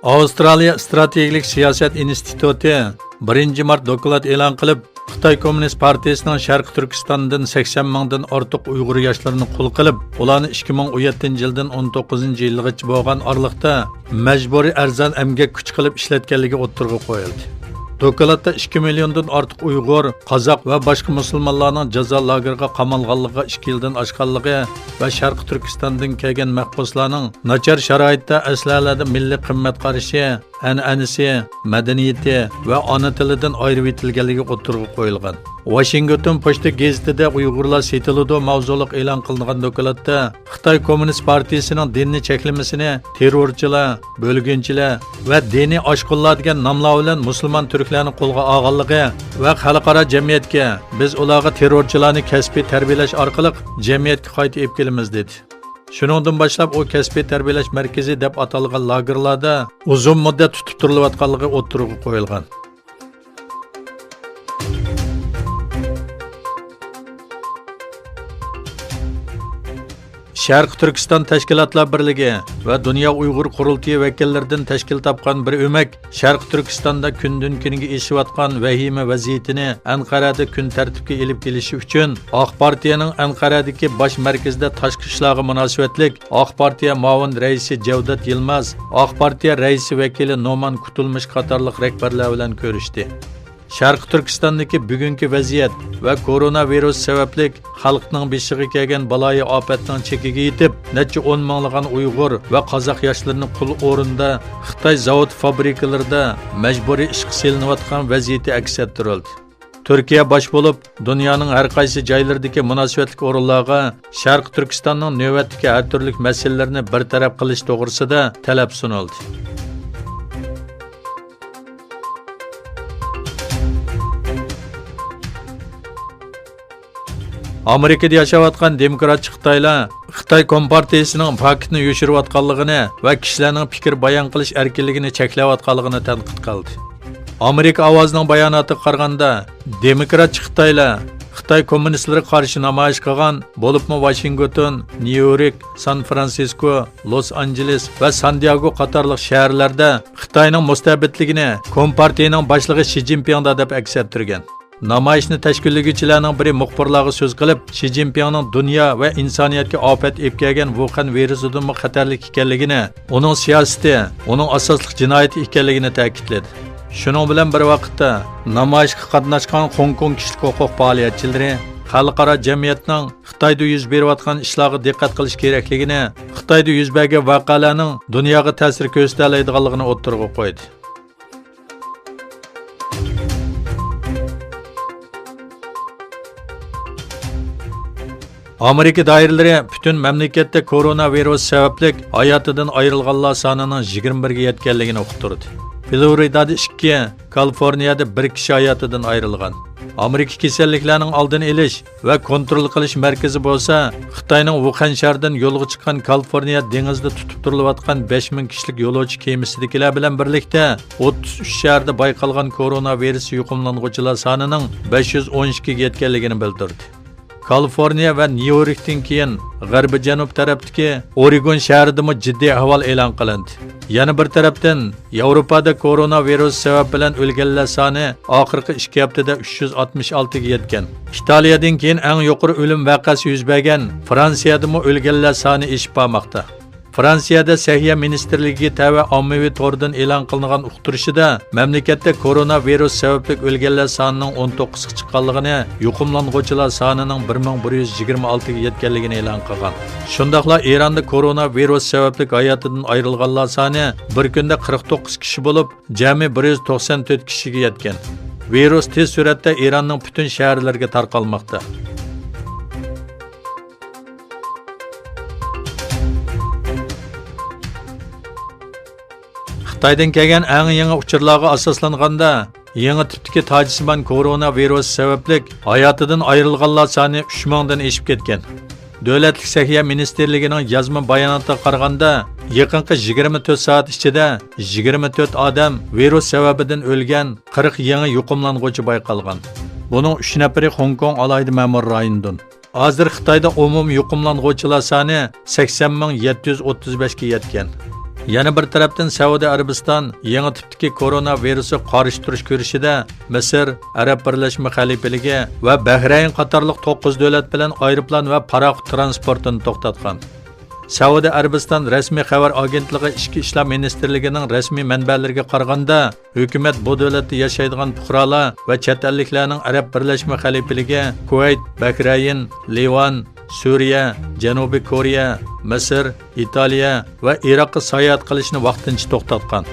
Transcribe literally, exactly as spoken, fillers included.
ئاۋسترالىيە ئىستراتېگىيەلىك سىياسەت ئىنستىتۇتى بىرىنچى مارت دوكلات ئېلان قىلىپ، خىتاي كوممۇنىست پارتىيىسىنىڭ شەرقىي تۈركىستاندىن سەكسەن مىڭدىن ئارتۇق ئۇيغۇر ياشلىرىنى قۇل قىلىپ، ئۇلارنى ئىككى مىڭ ئون يەتتىنچى يىلدىن ئون توققۇزىنچى يىلغىچە بولغان ئارىلىقتا مەجبۇرىي ئەرزان ئەمگەك كۈچى قىلىپ ئىشلەتكەنلىكى ئوتتۇرىغا قويۇلدى. دوكلاتتا ئىككى مىليوندىن ئارتۇق ئۇيغۇر، قازاق ۋە باشقا مۇسۇلمانلارنىڭ جازا لاگېرىغا قامالغانلىقىغا ئىككى يىلدىن ئاشقانلىقى ۋە شەرقىي تۈركىستاندىن كەلگەن مەھبۇسلارنىڭ ناچار شارائىتتا ئەسلىھەلەردە مىللىي قىممەت قارىشى، ئەنئەنىسى، مەدەنىيىتى ۋە ئانا تىلىدىن ئايرىۋېتىلگەنلىكى ئوتتۇرىغا قويۇلغان. ۋاشىنگتون پوچتا گېزىتىدە ئۇيغۇرلار سېتىلىدۇ ماۋزۇلۇق ئېلان قىلىنغان دوكلاتتا خىتاي كوممۇنىست پارتىيىسىنىڭ دىننى چەكلىمىسىنى تېررورچىلار، بۆلگۈنچىلەر ۋە دىنىي ئاشقۇنلار دېگەن ناملار بىلەن مۇسۇلمان تۈركلەرنى قولغا ئالغانلىقى ۋە خەلقئارا جەمئىيەتكە، بىز ئۇلارغا تېررورچىلارنى كەسپىي تەربىيەلەش ئارقىلىق جەمئىيەتكە قايتا ئېلىپ كېلىمىز، دېدى. شۇنىڭدىن باشلاپ ئۇ كەسپىي تەربىيەلەش مەركىزى دەپ ئاتالغان لاگېرلاردا ئۇزۇن مۇددەت تۇتۇپ تۇرۇلۇۋاتقانلىقى ئوتتۇرىغا قويۇلغان. شەرقىي تۈركىستان تەشكىلاتلار بىرلىكى ۋە دۇنيا ئۇيغۇر قۇرۇلتىيى ۋەكىللىرىدىن تەشكىل تاپقان بىر ئۆمەك شەرقىي تۈركىستاندا كۈندىن-كۈنگە ئېشىۋاتقان ۋەھىمە ۋەزىيىتىنى ئەنقەرەدە كۈن تەرتىپكە ئېلىپ كېلىشى ئۈچۈن، ئاق پارتىيەنىڭ ئەنقەرەدىكى باش مەركىزىدە تاشقى ئىشلارغا مۇناسىۋەتلىك ئاق پارتىيە مۇئاۋىن رەئىسى جەۋدەت يىلماز، ئاق پارتىيە رەئىسى ۋەكىلى نومان كۇتۇلمۇش قاتارلىق رەھبەرلەر بىلەن كۆرۈشتى. شەرقىي تۈركىستاندىكى بۈگۈنكى ۋەزىيەت ۋە كورونا ۋىرۇسى سەۋەبلىك خەلقنىڭ بېشىغا كەلگەن بالايىئاپەتنىڭ چېكىگە يېتىپ، نەچچە ئون مىڭلىغان ئۇيغۇر ۋە قازاق ياشلىرىنى قۇل ئورنىدا خىتاي زاۋۇت فابرىكىلىرىدا مەجبۇرىي ئىشقا سېلىنىۋاتقان ۋەزىيىتى ئەكس ئەتتۈرۈلدى. تۈركىيە باش بولۇپ، دۇنيانىڭ ھەر قايسى جايلىرىدىكى مۇناسىۋەتلىك ئورۇنلارغا شەرقىي تۈركىستاننىڭ نۆۋەتتىكى ھەر تۈرلۈك مەسىلىلىرىنى بىر تەرەپ قىلىش توغرىسىدا تەلەپ سۇنۇلدى. ئامېرىكىدا ياشاۋاتقان دېموكراتچى خىتايلار خىتاي كومپارتىيىسىنىڭ پاكىتنى يوشۇرۇۋاتقانلىقىنى ۋە كىشىلەرنىڭ پىكىر بايان قىلىش ئەركىنلىكىنى چەكلەۋاتقانلىقىنى تەنقىد قىلدى. ئامېرىكا ئاۋازىنىڭ باياناتىغا قارىغاندا، دېموكراتچى خىتايلار خىتاي كوممۇنىستلىرىغا قارشى نامايىش قىلغان، بولۇپمۇ ۋاشىنگتون، نيۇ يورك، سان فرانسىسكو، لوس ئانژېلېس ۋە سان دىياگو قاتارلىق شەھەرلەردە خىتاينىڭ مۇستەبىتلىكىنى كومپارتىيىنىڭ باشلىقى شى جىنپىڭدا دەپ ئەكس ئەتتۈرگەن. نامايىشنى تەشكىللىگۈچىلەرنىڭ بىرى مۇخبىرلارغا سۆز قىلىپ، شى جىنپىڭنىڭ دۇنيا ۋە ئىنسانىيەتكە ئاپەت ئېلىپ كەلگەن ۋۇخەن ۋىرۇسىدىنمۇ خەتەرلىك ئىكەنلىكىنى، ئۇنىڭ سىياسىتى، ئۇنىڭ ئاساسلىق جىنايىتى ئىكەنلىكىنى تەكىتلىدى. شۇنىڭ بىلەن بىر ۋاقىتتا، نامايىشقا قاتناشقان خوڭكوڭ كىشىلىك ھوقۇق پائالىيەتچىلىرى خەلقئارا جەمئىيەتنىڭ خىتايدا يۈز بېرىۋاتقان ئىشلارغا دىققەت قىلىش كېرەكلىكىنى، خىتايدا يۈز بەرگەن ۋەقەلەرنىڭ دۇنياغا تەسىر كۆرسىتەلەيدىغانلىقىنى ئوتتۇرىغا قويدى. ئامېرىكا دائىرىلىرى پۈتۈن مەملىكەتتە كورونا ۋىرۇسى سەۋەبلىك ھاياتىدىن ئايرىلغانلار سانىنىڭ يىگىرمە بىرگە يەتكەنلىكىنى ئۇقتۇردى. فلورىدادا ئىككى، كالىفورنىيەدە بىر كىشى ھاياتىدىن ئايرىلغان. ئامېرىكا كېسەللىكلەرنىڭ ئالدىنى ئېلىش ۋە كونترول قىلىش مەركىزى بولسا، خىتاينىڭ ۋۇخەن شەھىرىدىن يولغا چىققان كالىفورنىيە دېڭىزىدا تۇتۇپ تۇرۇلۇۋاتقان بەش مىڭ كىشىلىك يولۇچى كېمىسىدىكىلەر بىلەن بىرلىكتە ئوتتۇز ئۈچ شەھەردە بايقالغان كورونا ۋىرۇسى يۇقۇملانغۇچىلار سانىنىڭ بەش يۈز ئون ئىككىگە يەتكەنلىكىنى بىلدۈردى. كالىفورنىيە ۋە نيۇ يوركتىن كېيىن غەربىي جەنۇب تەرەپتىكى ئورېگون شەھىرىدىمۇ جىددىي ئەھۋال ئېلان قىلىندى. يەنە بىر تەرەپتىن، ياۋروپادا كورونا ۋىرۇسى سەۋەبى بىلەن ئۆلگەنلەر سانى ئاخىرقى ئىككى ھەپتىدە ئۈچ يۈز ئاتمىش ئالتىگە يەتكەن. ئىتالىيەدىن كېيىن ئەڭ يۇقىرى ئۆلۈم ۋەقەسى يۈز بەرگەن فرانسىيەدىمۇ ئۆلگەنلەر سانى ئېشىپ بارماقتا. فرانسىيەدە سەھىيە مىنىستىرلىكىگە تەۋە ئاممىۋى توردىن ئېلان قىلىنغان ئۇقتۇرۇشىدا، مەملىكەتتە كورونا ۋىرۇس سەۋەبلىك ئۆلگەنلەر سانىنىڭ ئون توققۇزغا چىققانلىقىنى، يۇقۇملانغۇچىلار سانىنىڭ بىر مىڭ بىر يۈز يىگىرمە ئالتىگە يەتكەنلىكىنى ئېلان قىلغان. شۇنداقلا ئىراندا كورونا ۋىرۇس سەۋەبلىك ھاياتىدىن ئايرىلغانلار سانى بىر كۈندە قىرىق توققۇز كىشى بولۇپ، جەمئىي بىر يۈز توقسان تۆت كىشىگە يەتكەن. ۋىرۇس تېز سۈرئەتتە ئىراننىڭ پۈتۈن شەھەرلىرىگە تارقالماقتا. خىتايدىن كەلگەن ئەڭ يېڭى ئۇچۇرلارغا ئاساسلانغاندا، يېڭى تىپتىكى تاجسىمان كورونا ۋىرۇسى سەۋەبلىك ھاياتىدىن ئايرىلغانلار سانى ئۈچ مىڭدىن ئېشىپ كەتكەن. دۆلەتلىك سەھىيە مىنىستىرلىكىنىڭ يازما باياناتىغا قارىغاندا، يېقىنقى يىگىرمە تۆت سائەت ئىچىدە يىگىرمە تۆت ئادەم ۋىرۇس سەۋەبىدىن ئۆلگەن، قىرىق يېڭى يۇقۇملانغۇچى بايقالغان. بۇنىڭ ئۈچ نەپىرى خوڭكوڭ ئالاھىدە مەمۇرىي رايونىدىن. ھازىر خىتايدا ئومۇمىي يۇقۇملانغۇچىلار سانى سەكسەن مىڭ يەتتە يۈز ئوتتۇز بەشكە يەتكەن. يەنە بىر تەرەپتىن، سەئۇدى ئەرەبىستان يېڭى تىپتىكى كورونا ۋىرۇسىغا قارشى تۇرۇش كۈرىشىدە مىسىر، ئەرەب بىرلەشمە خەلىپىلىكى ۋە بەھرەين قاتارلىق توققۇز دۆلەت بىلەن ئايروپىلان ۋە پاراخوت تىرانسپورتىنى توختاتقان. سەئۇدى ئەرەبىستان رەسمىي خەۋەر ئاگېنتلىقى ئىچكى ئىشلار مىنىستىرلىكىنىڭ رەسمىي مەنبەلىرىگە قارىغاندا، ھۆكۈمەت بۇ دۆلەتتە ياشايدىغان پۇقرالار ۋە چەت ئەللىكلەرنىڭ ئەرەب بىرلەشمە خەلىپىلىكى، كۇۋەيت، بەھرەين، لىۋان، سۈرىيە، جەنۇبىي كورېيە، مىسىر، ئىتالىيە ۋە ئىراققا ساياھەت قىلىشىنى ۋاقتىنچە توختاتقان.